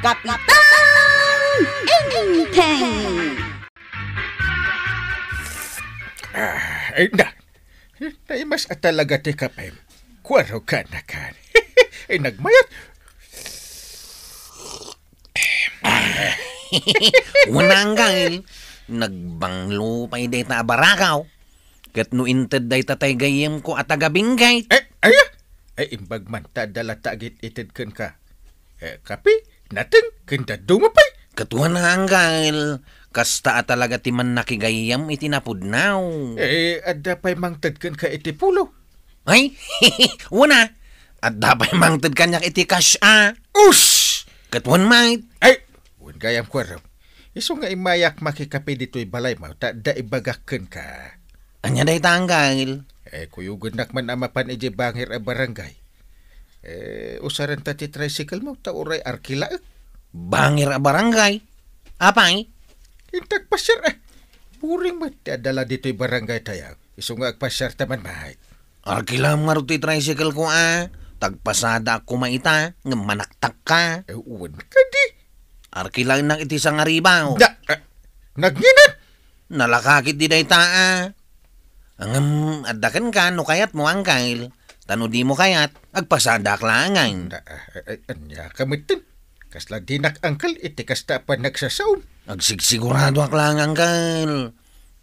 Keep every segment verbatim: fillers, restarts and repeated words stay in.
Kapitan Enteng! Ah, ay na. Naimas a talaga ti kapem. Kuaro ka na kan. Ay, nagmayat. Wen, Anggail, nagbanglo pay dayta a barakaw. Ket no inted dayta tay gayyemko a taga-Benguet. Eh, aya? Ay, imbag man ta adda latta agit-ited kenka. Eh, kape? Nateng? Ken dadduma pay? Ket wen, Anggail, kasta a talaga ti mannakigayyem iti napudnaw. Eh, adda pay mangted kenka iti pulo? Ay, wen a. Adda pay mangted kaniak iti cash a. Us! Ket wen met. Ay, wen gayam kuaro. Isu nga immayak makikape ditoy balaymo ta adda ibagak kenka. Ania dayta, Anggail? Eh, kuyogennak man a mapan idiay bangir a barangay. Eh, usarenta ti tricycle mo, ta uray arkilaek. Bangir a barangay? Apay? Inta agpasiar, eh. Boring met ti adda la ditoy barangay tayo. Isu nga agpasiar ta man, Mike. Arkilaem ngarud ti tricycle ko, a. Tagpasadaak koma ita, ngem manaktakka. Eh, wen kadi. Arkilaennak iti sangaribaw. Da, eh, nagnginat? Nalakakit di dayta, a. Ngem, adda kenka no kayatmo, Anggail. Ta no dimo kayat, agpasadaak laengen. Da, eh, eh, ania ka metten? Kasla dinak angkel iti kasta a panagsasaom. Agsigsiguradoak laeng, Anggail.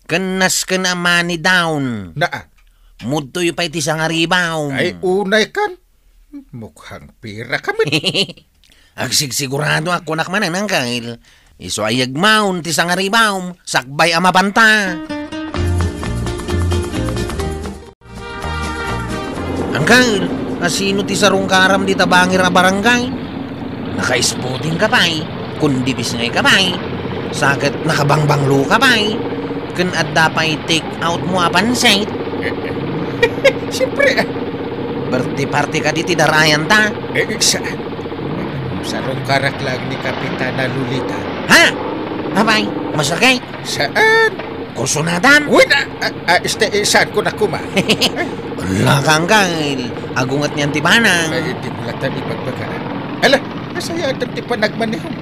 Ken nasken a money down. Naa. Mudtoyo pay ti sangaribaw. Ay, unay kan. Mukhang pira ka met. Agsigsiguradoak, kunak manen, Anggail. Isu a yegmawm ti sangaribaw, sakbay a mapanta. Anggail, asino ti sarungkaram dita bangir a barangay? Naka-isputing ka pay, kundibisngay ka pay, sa ket nakabangbanglo ka pay, ken adda pay take out mo a pansit. Siyempre, ah. Birthday party kadi ti darayanta? Eh, saan? Sarungkarak lang ni Kapitana Lolita. Ha? Apay, masakit? Saan? Kursunatan? Wen, ah, ah, ah, este, eh, saan ko na kuma? Ala ka, Anggail. Agunget niyan ti banang. Ay, di mo latan ibagbaga. Ala, nasayaatan ti panagmanehom.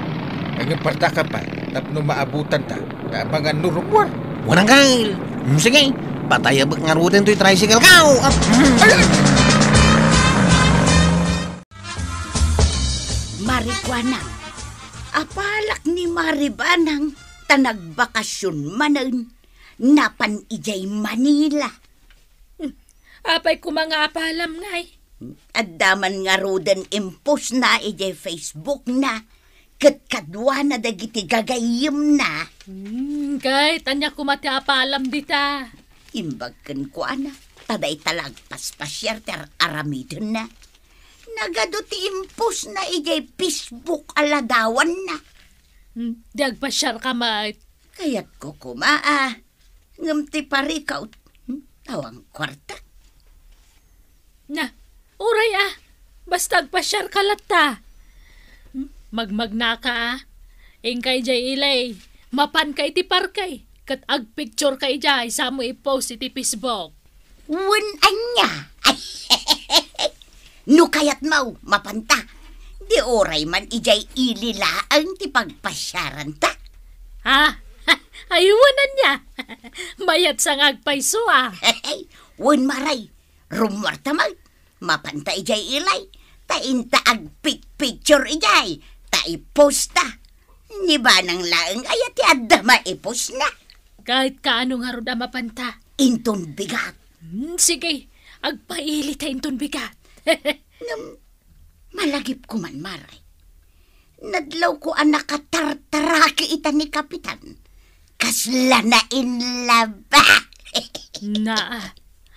Ay, nga partaka pa, tapno maabutan ta. Nga mangan no rummuar. Wen, Anggail. Hmm, sige, patayabek ngaruden toy tricycle ko. Ah, hmm. Ay, ay. Mari Kuanang, apalak ni Mari Banang ta nagbakasyon manen, napan idiay Manila. Hmm, apay koma nga apalam ngay? Adda man ngaruden impostna idiay Facebook na, ket kaduana dagiti gagayyemna. Hmm, ket ania koma ti apalam dita? Imbag kenkuana, ta dayta la agpaspasiar ti ar-aramidenna. Nagadu ti impostna idiay Facebook a ladawanna. Hmm, di agpasiarka met. Kayatko koma a, ngem ti parikaw, hmm, awan kuarta. Na, uray a, basta agpasiarka latta. Hmm, magmagnaka a. Inka idiay ilay, mapanka iti parke, ket agpictureka idiay, samo i-post iti Facebook. Wen ania? No kayatmo, mapanta. Di uray man idiay ili laeng ti pagpasiaranta. Ha? Ay, wen ania? Mayat sa nga agpayso a. Wen, Mari, rummuarta met. Mapanta idiay ilay. Ta inta agpicpicture idiay. Ta i-posta. Ni Banang laeng aya ti adda maipostna. Ket kaano ngarud a mapanta? Inton bigat. Hmm, sige, agpailita inton bigat. Ngem, malagipko man, Mari. Nadlawko a nakatartaraki ita ni Kapitan. Kasla nainlaba. Na,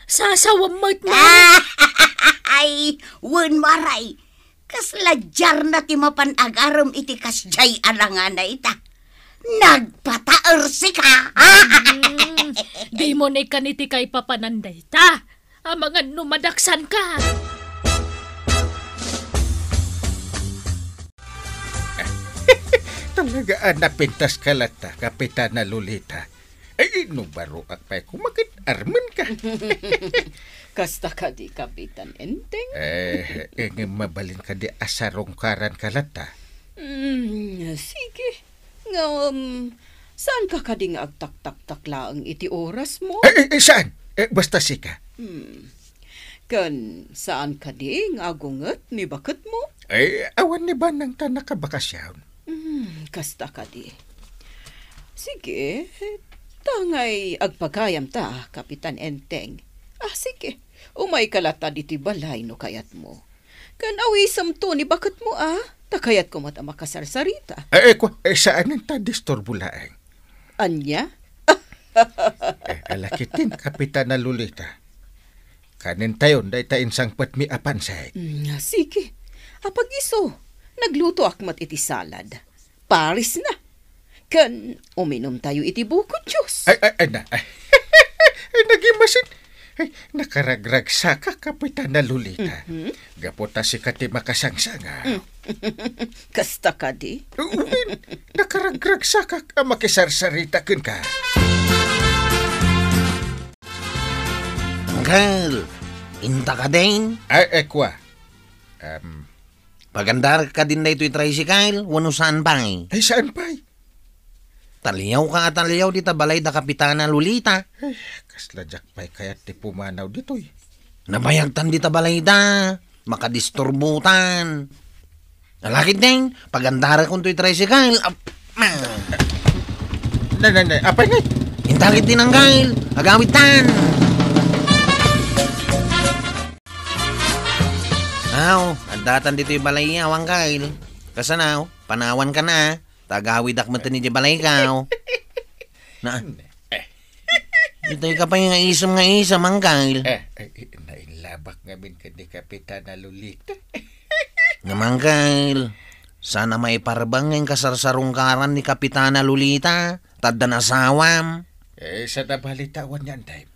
sasawam met, Mari. Ay, wen, Mari. Kasla diarna ti mapan agarem iti kasdiay a langana ita. Nagpataersika. Hmm, dimo ni kan iti kaipapanan dayta. Amangan no madaksanka. Talaga a napintaska latta, Kapitana Lolita. Ay, no baroak pay koma ket armenka. Kasta kadi, Kapitan Enteng? Eh, eh, ngem mabalin kadi a sarungkaranka latta? Hmm, sige. Ngem, saanka kadi nga agtaktaktak laeng iti orasmo? Eh, eh, eh, saan? Eh, basta sika. Hmm. Ken saan kadi nga agunget ni baketmo? Eh, awan ni Banang ta nakabakasyon. Hmm, kasta kadi. Sige, tangay agpagayam ta, Kapitan Enteng. Ah, sige. Umayka latta ditoy balay no kayatmo. Ken awisemto ni baketmo, a, ta kayatko met a makasarsarita. Eh, eh, kwa, eh, saanen ta disturbo laeng. Ania? Eh, alakiten, Kapitana Lolita. Kanentayon dayta insangpetmi a pansit. Mm, sige. Apag-isu, naglutoak met iti salad. Paris na. Ken uminumtayo iti buko juice. Ay, ay, ay, na, ay. Ay, nagimasin. Ay, nakaragragsaka, Kapitana Lolita. Mhm. Gapu ta sika ti makasangsanga. Mm. Kasta kadi? Wen, nakaragragsaka a makisarsarita kenka. Uncle, inta ka din? Ay, ay, kwa. Em. Pagandarek ka din daytoy tricycle, wenno saan pay? Ay, saan pay? Taliaw ka a taliaw dita balay da Kapitana Lolita. Ay, kasla diak pay kayat ti pumanaw ditoy. Nabayagtan dita balay da, makadisturbotan. Alakit din, pagandarekon toy tricycle. Ap-, ma. Na, na, na, apay ngay? Intalkit din, Uncle. Agawitan. Aw, addatan ditoy balay, aw, Uncle. Kasano? Panawan ka na, a. Tagawidak met idiay balaykaw. Na, ditoy ka pay nga isem nga isem, Uncle. Eh, eh, nainlabak ngamin ken ni Kapitana Lolita. Ngem, Uncle, saan a maiparbeng nga inkasarsarungkaran ni Kapitana Lolita, ta addan asawam. Eh, sada balita awan yan, Dave.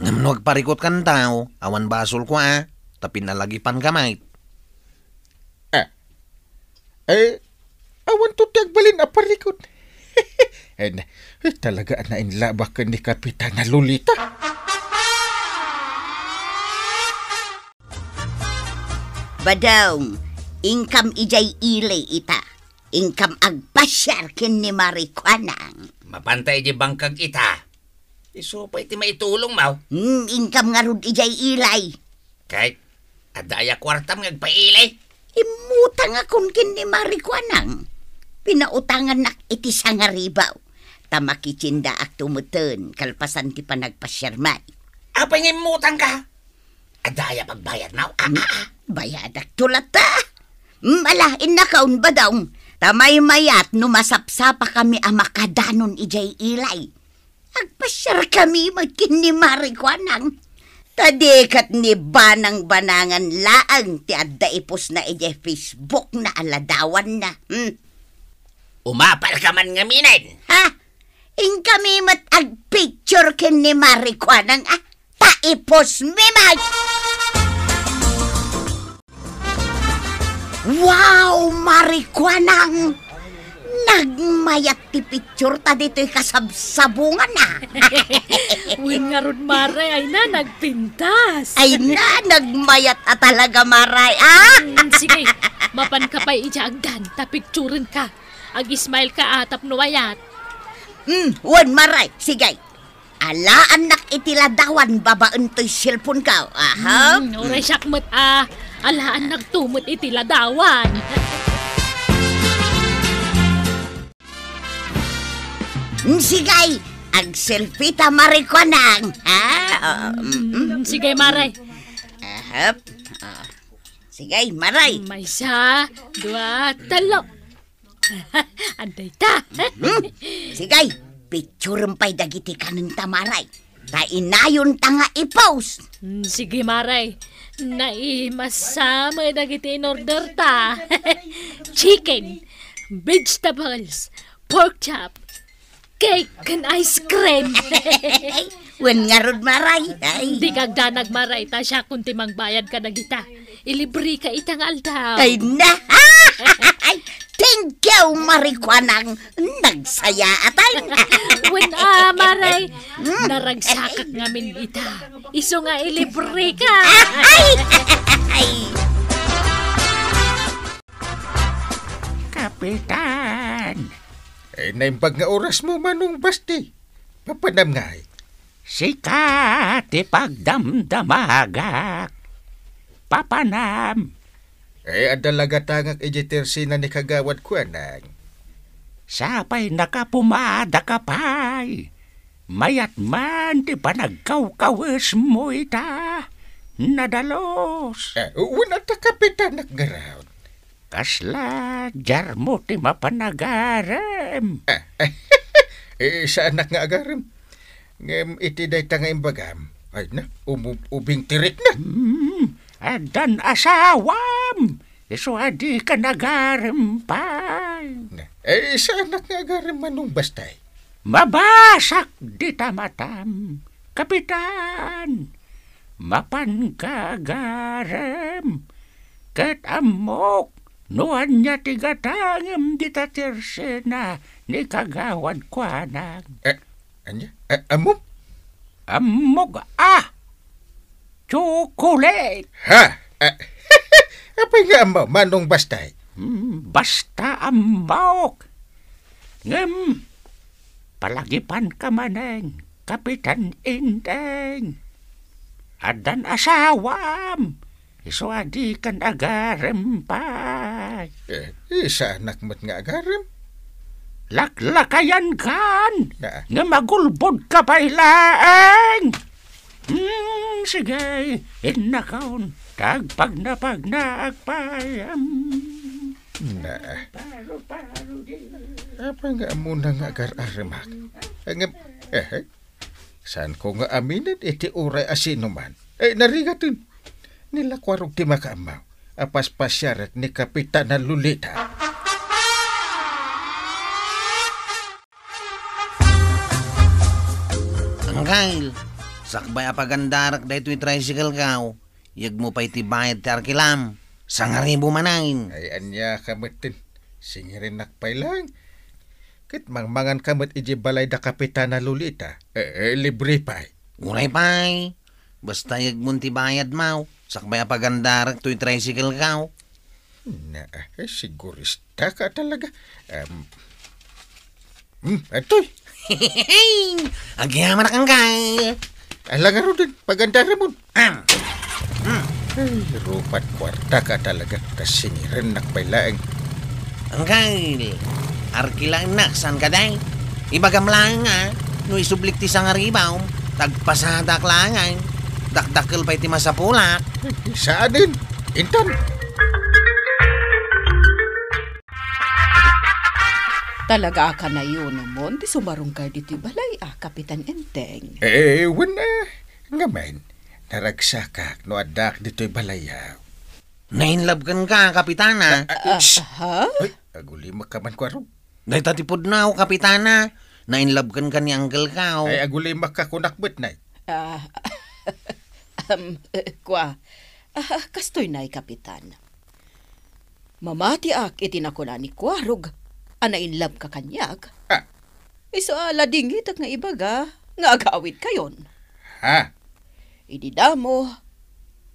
Ngem no agparikut kantaw, awan basolko, a, ta pinalagipan ka met. Ah. Eh, awan to ti agbalin a parikut. Eh, na, eh, talaga a nainlabak ken ni Kapitana Lolita. Badong, inkam idiay ili ita. Inkam agpasiar ken ni Marikuanang. Mapanta idiay bangkag ita. Isu pay ti maitulongmo. Hmm, inkam ngarud idiay ili. Ket, adda aya kuartam nga agpaili? Immutangakon ken ni Marikuanang. Pinautangannak iti sangaribaw. Ta makitiendaakto metten kalpasan ti panagpasiarmi. Apay nga immutangka? Adda aya pagbayadmo? Ah, ah, ah. Bayadakto latta. Mm, ala, innakon, Badong. Ta maymayat no masapsapakami a makadanon idiay ili. Agpasiarkami met ken ni Marikuanang. Ta di ket ni banangbanangan laeng ti adda ipostna idiay Facebookna a ladawanna. Hmm. Umapalka man ngaminen. Ha? Inkami met agpicture ken ni Marikuanang, a? Ta ipostmi met. Wow, Marikuanang! Nagmayat ti picture ta ditoy kasabsabungan, a. Wen ngarud, Mare, ay na, nagpintas. Ay na, nagmayat a talaga, Mare, a. Mm, sige, mapanka pay idiay agdan, ta picturenka. Ag-smile ka, a, tapno mayat. Mm, wen, Mare, sige. Alaannak iti ladawan babaen toy cellphone-ko. Aha. Hmm, uray siak met a alaannakto met iti ladawan. Hmm, sige, ag-selfie ta, Marikuanang. Ha? Oh, mm, mm. Hmm, sige, Mare. Ahap. Ah. Sige, Mare. Maysa, dua, telo. Adda ita. Hmm? Sige, picturem pay dagiti kanenta, Mare. Ta inayonta nga i-post. Hmm, sige, Mare. Naimasamet dagiti in-order ta. Chicken, vegetables, pork chop, cake ken ice cream. Wen ngarud, Mare. Ay. Dika agdanag, Mare, ta siakon ti mangbayad kadagita. Ilibreka ita nga aldaw. Ay na. Ay, thank you, Marikuanang. Nagsayaatan. Wen a, Mare. Hmm. Naragsakak ngamin ita. Isu nga ilibreka. Ay. Ay. Kape Kapitan. Eh, naimbag nga orasmo, Manong Basti. Papanam ngay. Sika ti pagdamdamagak. Papanam. Eh, adda la gatangak idiay tersena ni Kagawad Kuanang. Sapay nakapumadaka pay. Mayat man ti panagkawkawesmo ita. Nadalus. Eh, wen adda kapitanak ngarud. Kasla diarmo ti mapan agarem. Eh, eh, saanak nga agarem. Ngem iti dayta nga imbagam, ay na, umu-, ubing ti rikna. Hmm, addan asawam. Isu a dika nagarem pay. Na, eh, saanak nga agarem, Manong Bastay? Mabasak dita matam, Kapitan. Mapan ka agarem. Ket ammok no ania ti gatangem dita tersena ni Kagawad Kuanang. Eh, ania? Eh, ammom? Ammok a! Chocolate! Ha? Eh, apay nga ammo, Manong Bastay? Hmm, basta ammok. Ngem, palagipanka manen, Kapitan Enteng. Addan asawam. Isu a dikan agarem pay. Eh, saanak met nga agarem? Laklakayankan. Na. Nga magulbodka pay laeng. Hmm, sige, innakon, tagpagnapagnaak pay. Hmm. Na. Paru-paru di. Apay nga ammona nga agar-aremak? Eh, ngem, eh, eh. Saanko nga aminen iti uray a sinuman. Eh, narigaten. Ni la Kuarog ti makaammo a paspasiarek ni Kapitana Lolita. Angkel, sakbay a pagandarek daytoy tricycle-ko, yegmo pay ti bayad ti arkilam. Sangaribu manen. Ay, ania ka metten. Singirennak pay laeng. Ket mangmanganka met idiay balay da Kapitana Lolita. Eh, eh, libre pay. Uray pay. Basta yegmon ti bayadmo, sakbay a pagandarek toy tricycle-ko. Na, eh, sigurista ka talaga. Em, hmm, atoy. Agyamanak, Angkel. Ala ngaruden, pagandaramon. Am. Hmm. Ay, rupat kuarta ka talaga, ta singirennak pay laeng. Angkel, arkilaennak, saan kadi? Ibagam laeng a, no isublik ti sangaribam, tagpasadak laeng. Dakdakkel pay ti masapulak. Saanen, intan. Talaga a kanayon mon ti sumarungkar ditoy balay a, Kapitan Enteng? Eh, wen, eh, ngamin, naragsakak no addaak ditoy balay a. Na-in love kenka, Kapitana. Ah, ah, shh! Aha? Ay, agulimek ka man, Kuarog. Dayta ti pudno, Kapitana. Na-in love kenka ni Angkelko. Ay, agulimek ka kunak met, nay. Ah, um, eh, kua. Ah, kastoy, nay, Kapitan. Mamatiak iti nakuna ni Kuarog a na-in love ka kaniak. Ah. Isu a ladingitek nga ibaga nga agawidkayon. Ha? Idi damo,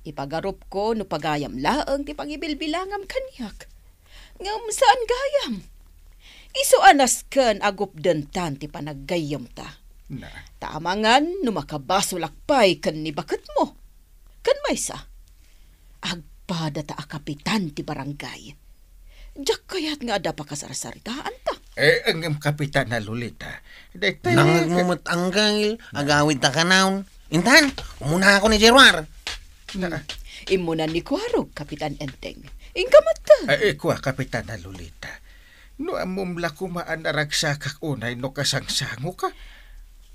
ipagarupko no pagayam laeng ti pangibilbilangam kaniak. Ngem saan gayam. Isu a nasken a gupdentan ti panaggayyemta. Na. Ta amangan no makabasolak pay ken ni baketmo. Ken maysa, agpadata a kapitan ti barangay. Diak kayat nga adda pakasarsaritaanta. Eh, ngem Kapitana Lolita, daytoy. Nangngegmo met, Angkel, agawidta kanayon. Intan, umunakon idiay ruar. Na. Immuna ni Kuarog, Kapitan Enteng. Inka met. Eh, eh, kua, Kapitana Lolita. No ammom la koma a naragsakak unay no kasangsangoka.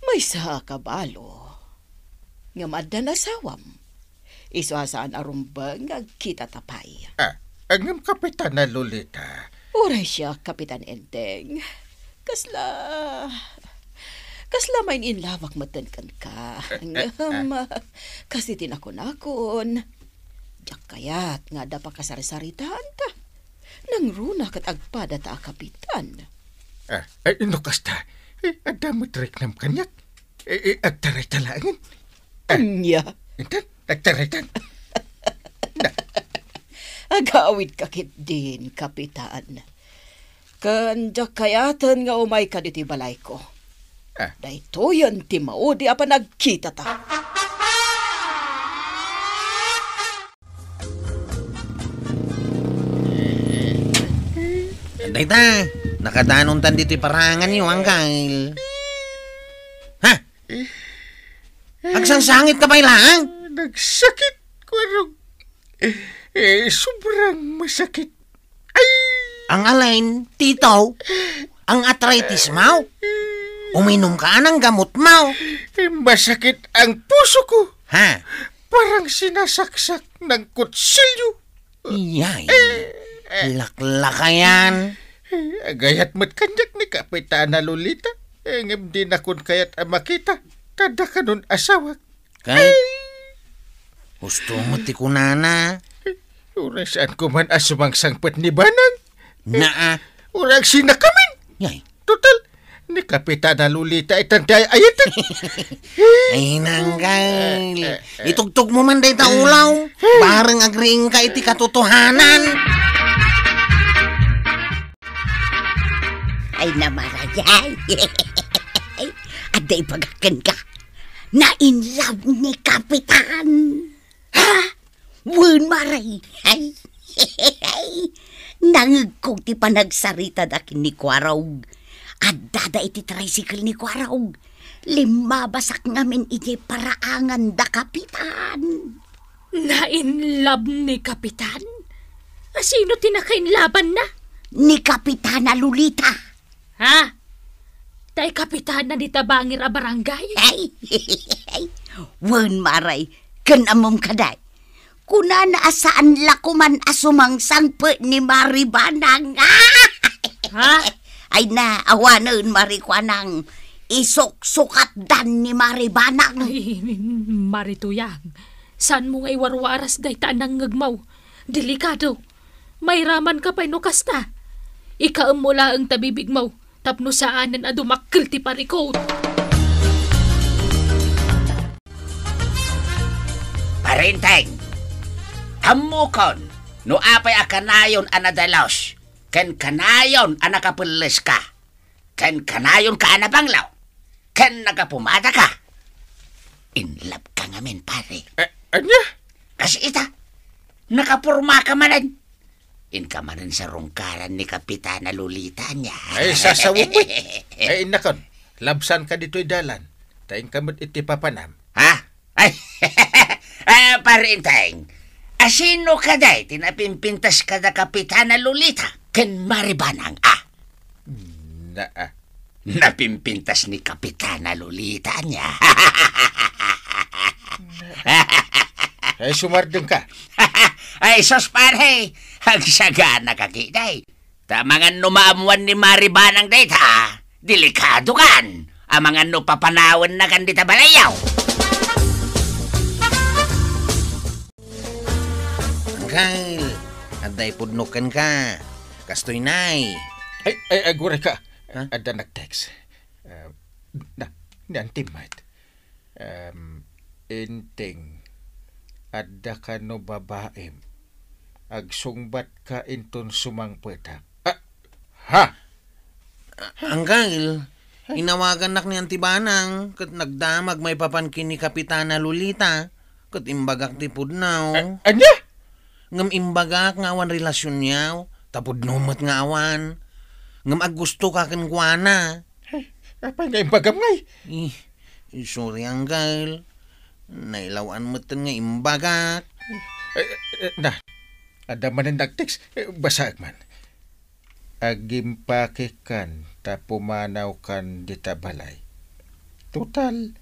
Maysa a kabalo. Ngem addan asawam. Isu a saan a rumbeng nga agkitata pay. Ah, ngem Kapitana Lolita. Uray siak, Kapitan Enteng. Kasla, kasla main-in love-ak metten kenka. Eh, eh, ngem, ah, kas iti nakunakon, diak kayat nga adda pakasarsaritaanta. Nangruna ket agpadata a kapitan. Ah, ay, no kasta, eh, adda met riknam kaniak. Eh, eh, agtarayta laengen. Ah, ania? Intan, agtaraytan. Na. Agawidka ketdin, Kapitan. Ken diak kayaten nga umayka ditoy balayko. Ah. Daytoyen ti maudi a panagkitata. Dayta, nakadanontan ditoy paranganyo, Angkel. Ha? Agsangsangit ka pay laeng? Nagsakit, Kuarog. Eh, sobrang masakit. Ay! Ang alain, titaw, ang arthritis mo? Uminom ka ng gamot mo. Eh, masakit ang puso ko. Ha? Parang sinasaksak ng kutsilyo. Iyay. Eh, eh. Laklaka yan. Eh, agayat met kaniak ni Kapitana Lolita. Eh, ngem dinakon kayat a makita. Tada kanon asawak. Kay, gusto mo ti kunana? Uray saan ko man a sumangsangpet ni Banang. Naa. Uray agsinakamin. Yay. Total, ni Kapitana Lolita itan ti ay-ayaten. Ay, nanggal. Eh, eh, eh. Itugtog mo man dayta ulaw. Bareng agriing ka iti katotohanan. Ay, namarayay. Adda ibagak kenka. Na-in love ni Kapitan. Ha? Wen, Mare. Ay. Nangegko ti panagsaritada ken ni Kuarog. Addada iti tricycle ni Kuarog. Limmabasak ngamin idiay paraangan da Kapitan. Na-in love ni Kapitan? Asino ti nakainlabanna? Ni Kapitana Lolita. Ha? Tay kapitana dita bangir a barangay? Ay, wen, Mare, ken ammom kadi. Kunana a saan la koman a sumangsangpet ni Mari Banang. Ha? Ay na, awanen, Mari Kuanang. Isuksukatdan ni Mari Banang. Ay, Mari Tuyang, saanmo nga iwarwaras dayta a nangngegmo? Delikado. Mairamanka pay no kasta. Ikaemmo laeng ta bibigmo tapno saanen a dumakkel ti parikut. Pare Enteng, ammokon no apay a kanayon a nadalos ken kanayon a nakapelleska. Ken kanayonka a nabanglaw, ken nagapumadaka. In love ka ngamin, pare. Eh, ania? Kas ita, nakapormaka manen. Inka manen sa rungkaran ni Kapitana Lolita ania. Ay, sasawem met. Ay, innakon, labsanka ditoy dalan. Ta inka met iti papanam. Ha? Ay, ah, Pare Enteng, asino kadi ti napimpintas kada Kapitana Lolita ken Mari Banang, a? Na, ah. Napimpintas ni Kapitana Lolita ania. Ay, sumardengka. Ay, sus, pare. Agsagana ka, kiday. Ta amangan no maammuan ni Mari Banang dayta, delikado kan. Amangan no papanawenna kan dita balayyo. Angkel, adda ipudno kenka. Kastoy, nay. Ay, ay, aguray ka. Ha? Adda nag-text. Ah, na, ni Auntie Mat. Em, Enteng, adda kano babaem? Agsungbatka inton sumangpetak. Ah, ha? Angkel, inawagannak ni Auntie Banang, ket nagdamag maipapan ken ni Kapitana Lolita, ket imbagak ti pudno. A-, ania? Ngem imbagak nga awan relasionyo, ta pudno met nga awan. Ngem aggustoka kenkuana. Ay, apay nga imbagam ngay? Eh, sorry, Angkel. Nailaw-an metten nga imbagak. Eh, eh, na, adda manen nag-text. Eh, basaek man. Agimpakekan ta pumanawkan dita balay. Total,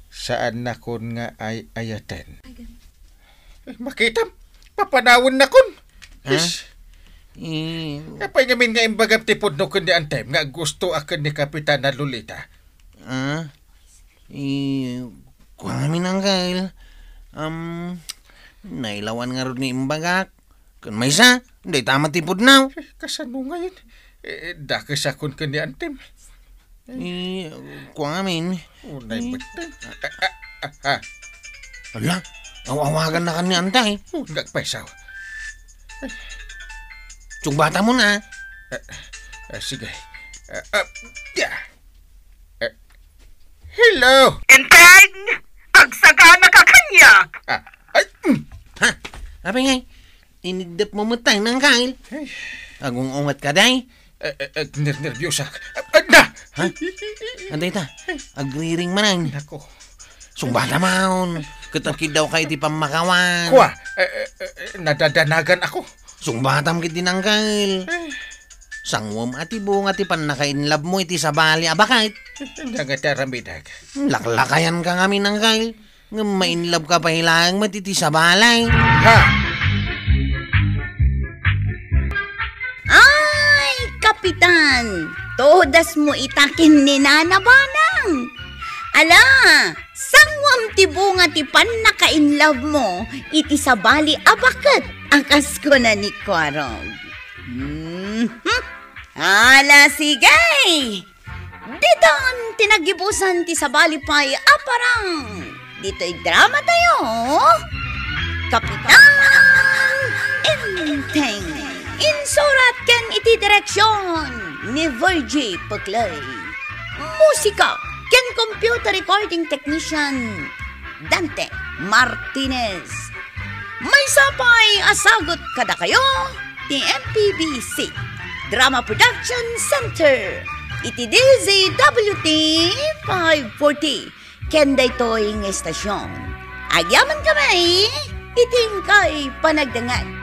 saannakon nga ay-ayaten. Eh, makitam, papanawennakon. Ha? Is, Eh, apay ngamin nga imbagam ti pudno ken ni Antem nga aggustoak ken ni Kapitana Lolita? Ah? Eh, kua ngamin, Angkel. Am, nailaw-an ngarud nga imbagak. Ken maysa, dayta met ti pudno. Eh, kasano ngamin? Eh, dakesakon ken ni Antem. Eh, kua ngamin. Unay Eh. Met. Ah, ah, ah, ah. Ala, aw-awagannakan ni Antay. Oh, nagpaisaw. Sungbatamon. Eh, Ah, sige. Ah, ah, yeah. Ah, hello! Enteng! Agsagana ka kaniak! Ah, ay, mm. Ha? Apay ngay, iniddep mo met tay, Nangkal? Ay. Agung-unget ka, day? Eh, eh, eh, ner-, nerbiusak. Ah, ah, na! Ha? Anday ta? Agriring manen. Nako. Sungbatam aon. Ket agkiddaw ka iti pammakawan. Kua, eh, eh, eh, eh, nadadanagan ako. Sungbatam ket di, Nangkal. Eh. Sanguem a ti bunga ti pannaka-inlove mo iti sabali a baket. Ania nga ti aramidek? Laklakayan ka ngamin, Nangkal. Ngem ma-inlove ka pay laeng met iti sabali. Ha? Ay, Kapitan! Todas mo ita ken ni Nana Banang! Ala, sanguem ti bunga ti pannaka-inlove mo iti sabali a baket a kas kuna ni Kuarog. Mhm. Ala, sige! Ditan ti naggibusan ti sabali pay a parang ditoy drama tayo, Kapitan Enteng. Insurat ken iti direksyon ni Virgie Puclay. Musika ken computer recording technician Dante Martinez. Maysa pay a sagut kadakayo ti M P B C Drama Production Center iti D Z W T five forty ken daytoy nga estasyon. Agyaman kami iti inkay panagdengngeg.